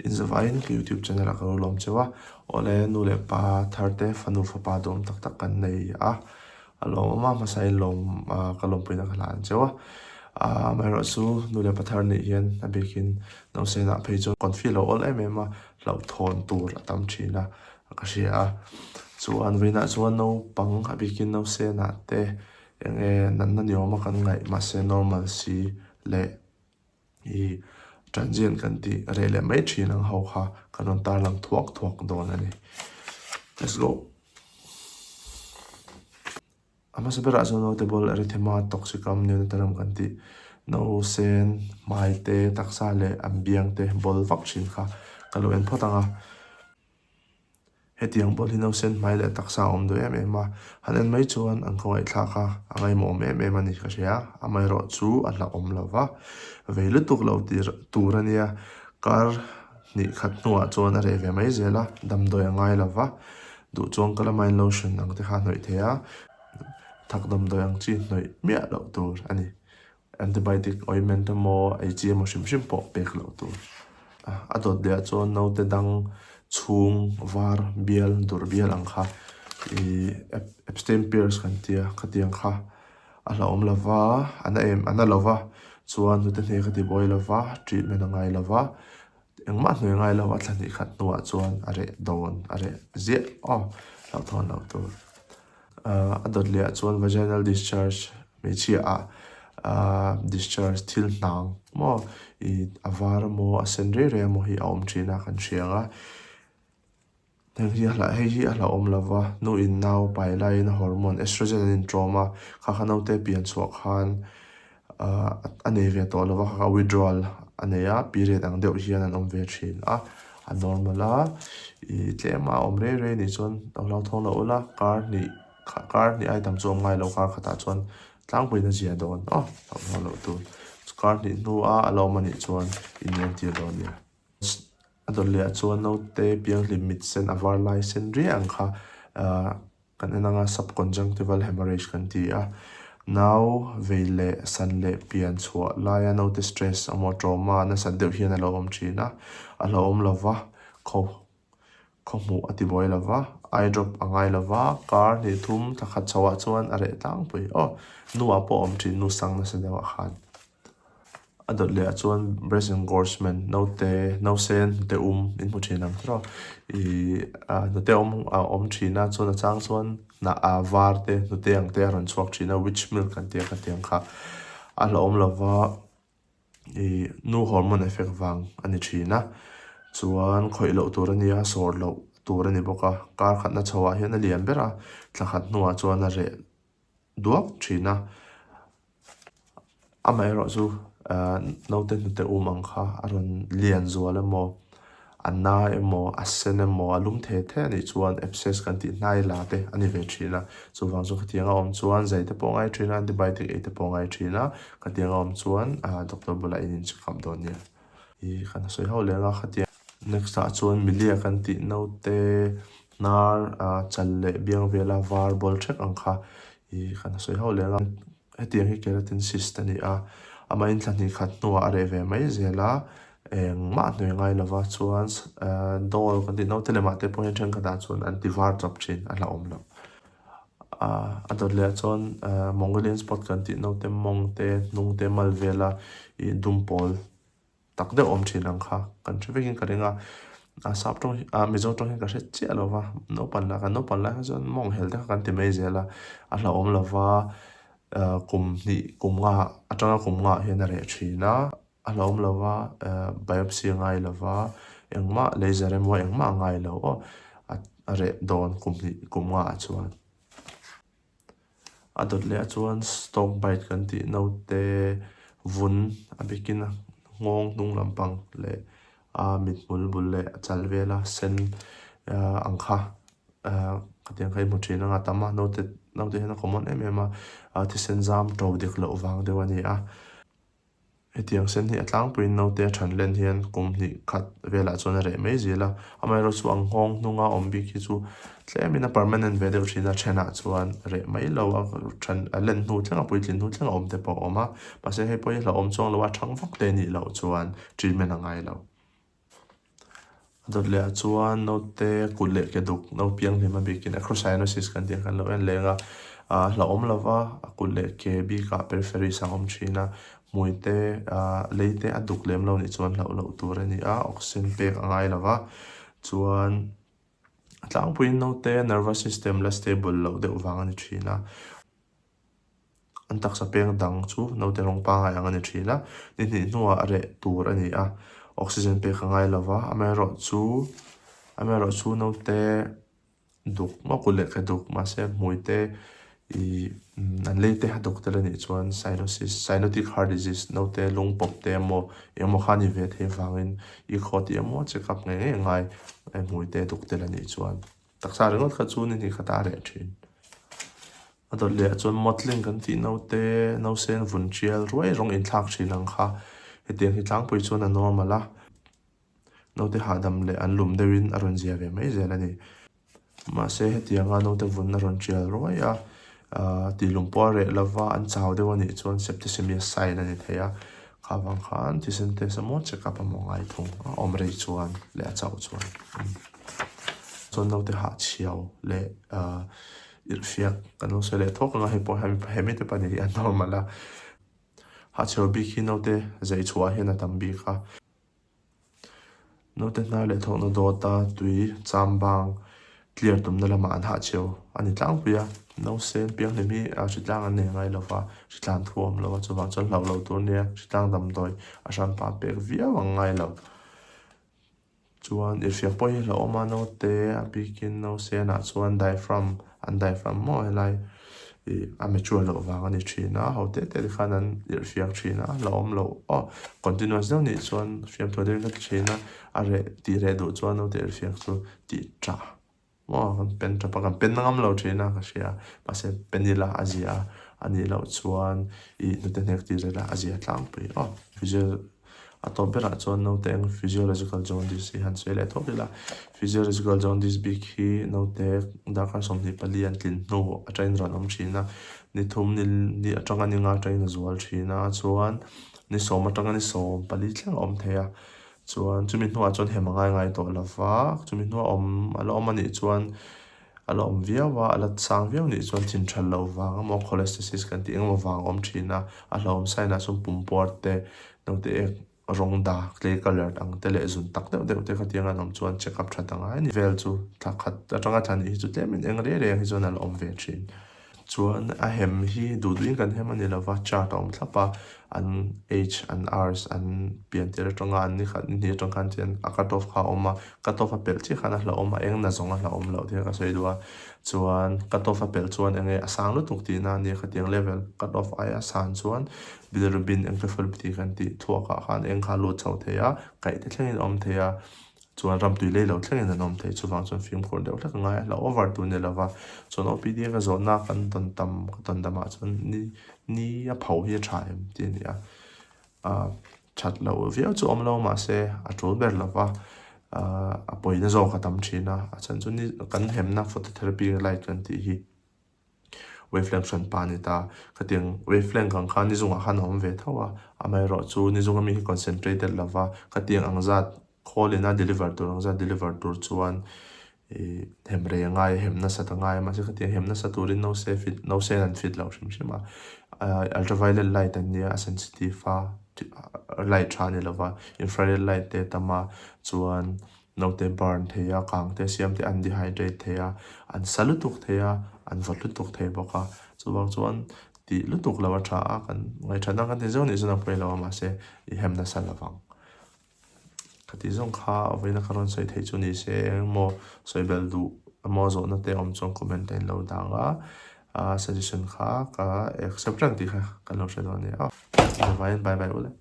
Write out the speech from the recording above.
Inzavaiin ka YouTube channel ah ka lo lawm cheu a, awle nu leh pa thar te fanu fapa duhawm tak tak kan nei a, a lawmawm a hmasain lawm ka lawmpuina ka hlan cheu a, amaherawhchu nu leh pa thar nih hian a bikin nausenah phei chuan confi lo awl em em a, hlauhthawn tur a tam thin a ka hria a, chuan vawiinah chuan naupang a bikin nausenah te eng nge natna ni awm a kan ngaih mahse normal si leh i transient kan tih reh leh mai thin ang ho kha kan rawn tarlang thuak thuak dawn a ni. Let's go. A hmasa berah chuan notable erythema toxicum neonatorum kan tih no sen, hmai te, taksa leh an biang te bawl vak thin kha ka lo en phawt ang a. Hetiang bawl hi nausen hmai leh taksa a awm duh em em a, han en mai chuan an khawngaihthlak a, a ngaihmawh em em a ni ka hria. Amaherawh chu a hlauhawm lo va, vei lutuk lo tir tur a nia. Kar hnih khat hnuah chuan a reh ve mai zel a, damdawi a ngai lo va, duh chuan calamine lotion ang te kha a hnawih thei a, thak damdawi ang chi hnawih miah loh tur a ni. Antibiotic ointment emaw ei chi emaw hrim hrim pawh pek loh tur. A dawt leh ah chuan naute dang chhung var bial dur bial ang kha ih Epstein Pierce kan tia khatiang kha a hlauhawm lo va a na em a na lo va chuan hnute hne kha ti buai lo va treatment a ngai lo va engmah hnuai ngai lo a thla hnih khat hnuah chuan a reh dawn a reh ziah aw hlauhthawn loh tur. A dawt leh ah chuan vaginal discharge hmeichhia ah ahh discharge thil hnang maw ih a var emaw a sen rei rei emaw hi a awm thin a kan hria ang a heng hi a hla hei hi a hlauhawm lo va nu in nau pai laiin a hormone estrogen an inṭawm a kha kha naute pian chhuah khan ahh a nei ve tawh lo va kha kha withdrawal a nei a period ang deuh hian an awm ve thin a a normal a ih tlem a awm rei rei anih chuan lo hlauthawng loh ula kar hnih kar hnih ai tam chu awm ngai lo kar khatah chuan tlangpuiin a zia dawn aw hlauhawm loh tur kar hnih hnua a lo awm anih chuan inentir dawn nia a dawt leh ah chuan naute pianghlim mit sen a var lai sen riai ang kha ahh. Kan en anga subconjunctival hemorrhage kan ti a, nau vei leh san leh pian chhuah laia naute stress emaw trauma nasat deuh hian a lo awm thin a, a hlauhawm lo va, khaw khaw hmuh a ti buai lo va, eye drop a ngai lo va, kar hnih thum thla khat chhoh ah chuan a reh tlangpui aw, nu ah pawh a awm thin nu sang nasa deuh ah khan. A dawt leh ah chuan breast engorgement naute nausen hnute um in hmu thin ang tiraw ihh hnute awm a awm thin a chuan a chang chuan hnah ah var te hnute ang te a rawn chhuak thin a witch milk an tih a khatiang kha a hlauhawm lova ihh nu hormone effect vang a ni thin a chuan khawih loh tur a nia sawr loh tur a ni bawk a kar khatna chho ah hian a lian ber a thla khat hnuah chuan a reh duak thin a amaherawhchu ahh naute hnute um ang kha a rawn lian zual emaw a na emaw a sen emaw a lum the the anih chuan abscess kan tih hnai la te a ni ve thin a chuvang chu khatiang a awm chuan zai te pawh a ngai thin a antibiotic ei te pawh a ngai thin a khatiang a awm chuan ahh doctor bulah in in check up dawn nia ih kan sawi ho leh ang a khatiang next ah chuan milia kan tih naute hnar ah chal leh biang vela var bawl thek ang kha ih kan sawi ho leh ang a hetiang hi keratin cyst a ni a amahin thla hnih khat hnuah a reh ve mai zel a engmah hnuai ngai lova chuan ah dawl kan tih naute lemah te pawh hian thenkhatah chuan an ti var chawp thin a hlauhawm loh ah a dawt leh ah chuan ah mongolian spot kan tih naute mawng te hnung te mal vela ih dum pawl. tak deuh awm thin ang kha kan hre vekin ka ring a a sap tawng hi ah mizo tawng hian ka hre chiah lo va naupan lah kan naupan lai kha chuan mawng hel te kha kan ti mai zel a a hlauhawm lo va ah kum hnih kum nga atanga kum nga ah hian a reh thin a a hlauhawm lo va ah biopsy a ngai lo va engmah laser emaw engmah a ngai lo aw a reh dawn kum hnih kum nga ah chuan. A dawt leh ah chuan stock bite kan tih naute vun a bikin a nghawng hnung lampang leh a mithmul bul leh a chal vela sen ah ang kha ah khatiang kha i hmu thin ang a tam a naute naute hian a common em em a ah thisen zam to dik loh vang deuh a ni a. Hetiang sen hi a tlangpuiin naute a than len hian kum hnih khat velah chuan a reh mai zel a, amaherawhchu chu ang nghawng hnunga awm bik hi chu tlemin a permanent ve deuh thin a, thenah chuan reh mai lo a then a len hnu thleng a puitlin hnu thleng a awm te pawh a awm a, mahse hei pawh hi hlauhawm chuang lo a thang vak te nih loh chuan treatment a ngai lo. A dawt leh ah chuan naute kut leh ke duk naupiang hlim a bikin acrocyanosis kan tih ang khan lo en leng a, ah hlauhawm lova a kut leh ke bikah periphery sang awm thin a, hmui te ah lei te a duk lem lo nih chuan hlauh loh tur a ni a, oxygen pek a ngai lova chuan a tlangpuiin naute nervous system la stable loh deuh vang a ni thin a. An taksa peng dang chu naute rawng pangngai ang a ni thin a, ni hnih hnuah a reh tur a ni a, oxygen pek a ngai lo va, amaherawhchu amaherawhchu naute duk maw kut leh ke duk mahse hmui te ih an lei te a duk tel a nih chuan cyanosis cyanotic heart disease naute lung pawp te emaw eng emaw kha a ni ve thei avangin i khaw tih emaw check up ngei ngei a ngai hmui te duk tel a nih chuan. Taksa ringawt kha chu ni hnih khat a reh thin. A dawt leh ah chuan mottling kan tih naute nausen vun tial ruai rawng inthlak thin ang kha hetiang hi tlangpui chuan a normal a, naute hahdam leh an lum deuhin a rawn zia ve mai zel a ni. Mahse hetianga naute vun a rawn tial ruai a, ahh tih lum pawh a reh lova an chau deuh a nih chuan septicemia sign a ni thei a, kha vang khan thisen test emaw check up emaw ngai thung a awm rei chuan leh a chauh chuan. Chuan naute hahchhiau leh ahh irhfiak kan lo sawi leh thawk ang a hei pawh hian he mite pahnih hi a normal a hahchhiau bik hi naute zai chhuah hian a tam bik a naute hnar leh thawkna dawt a tui cham bang clear tumna lamah an hahchhiau a ni tlangpui a nausen pianghlim hi a hritlang an nei ngai lo va hritlan thu a awm lo a chuvang chuan hlauh loh tur nia hritlang damdawi a hranpa pek viau ang ngai lo. Chuan irhfiak pawh hi hlauhawm a naute a bikin nausenah chuan diaphragm an diaphragm maw helai ih a mature loh vang a ni thin a ho te te te khan an irhfiak thin a hlauhawm loh aw continuous deuh nih chuan fiamthu deuhin ka ti thin a a reh tih reh duh chuan naute irhfiak chu tih tah. Maw kan pen tap a, kan pen ngam lo thin a ka hria, mahse pen ila a zia a, a nih loh chuan ih hnute hnek tir ila a zia tlangpui aw. Physio a tawp berah chuan naute eng physiological jaundice hi han sawi leh thawk ila, physiological jaundice bik hi naute darkar 24 an tlin hnu atangin rawn awm thin a, ni thum ni ni atanga ni nga atangin a zual thin a, chuan ni sawm atanga ni 14 thleng a awm thei a. Chuan chumi hnuah chuan hem a ngai ngai tawh lo va, chumi hnuah awm a la awm a nih chuan a la awm viau a, a la sang viau nih chuan thin that loh vang emaw cholestasis kan tih engemaw vang a awm thin a, a hlauhawm sign ah chuan pum puar te, naute ek rawng dak clay colour ang te leh zun tak deuh deuh te khatiang an awm chuan check up that a ngai a ni. Vel chu thla khat atanga thla nih hi chu tlemin eng reng reng hi chuan a la awm ve thin. Chuan a hem hi duh duhin kan hem a ni lova, chart a awm thlap a, an age, an hours, an pian tir atanga an ni khat ni hnih atang khan chuan a cut off kha a awm a, cut off a pelh chiah khan a hlauhawm a, eng na zawng a hlauhawm loh thil ka sawi duh a, chuan cut off a pelh chuan eng nge a sang lutuk tihna a nia khatiang level cut off aia san chuan bilirubin encephalopathy kan tih thluakah khan eng kha a lut chho thei a, kaih te thlengin a awm thei a. Chuan ramtui lei lo thlengin an awm thei, chuvang chuan fimkhur deuh hlek a ngai a, hlauh over tur ni lova, chuan OPD a ka zawhna kan tawn tam ka tawn damah chuan ni ni a pho hi a tha em tih a ni a, ah that loh viau chu awm lo mahse a tul ber lova, ah a pawina zawk a tam thin a, a chhan chu ni kan hemna phototherapy light kan tih hi. Wavelength hran pa a ni ta. Khatiang wavelength ang kha nizungah khan a awm ve tho a, amaherawh chu nizunga mi hi concentrated lova khatiang ang zat call ina deliver tur ang zat deliver tur chuan ih hem rei a ngai a, hem nasat a ngai a, mahse khatiang hem nasa turin no se fit no sen an fit loh hrim hrim a, ultraviolet light an nia a sensitive a, light tha a ni lova infrared light te a tam a chuan Naute burn thei a, kang te siam te an dehydrate thei a, an sa lutuk thei a, an vawt lutuk thei bawk a. Chuvang chuan tih lutuk lo a tha a, kan ngaihṭhatna kan ti zeuh nih chuan a pawi lo a mahse i hem nasa lo vang. Ka tih zawng kha vawiina ka rawn sawi theih chu ni se engemaw sawi belh duh emaw zawhna te awm chuan comment a inlo dang a, suggestion kha ka accept reng tih kha kan lo hre dawn a nia. Bye bye ule.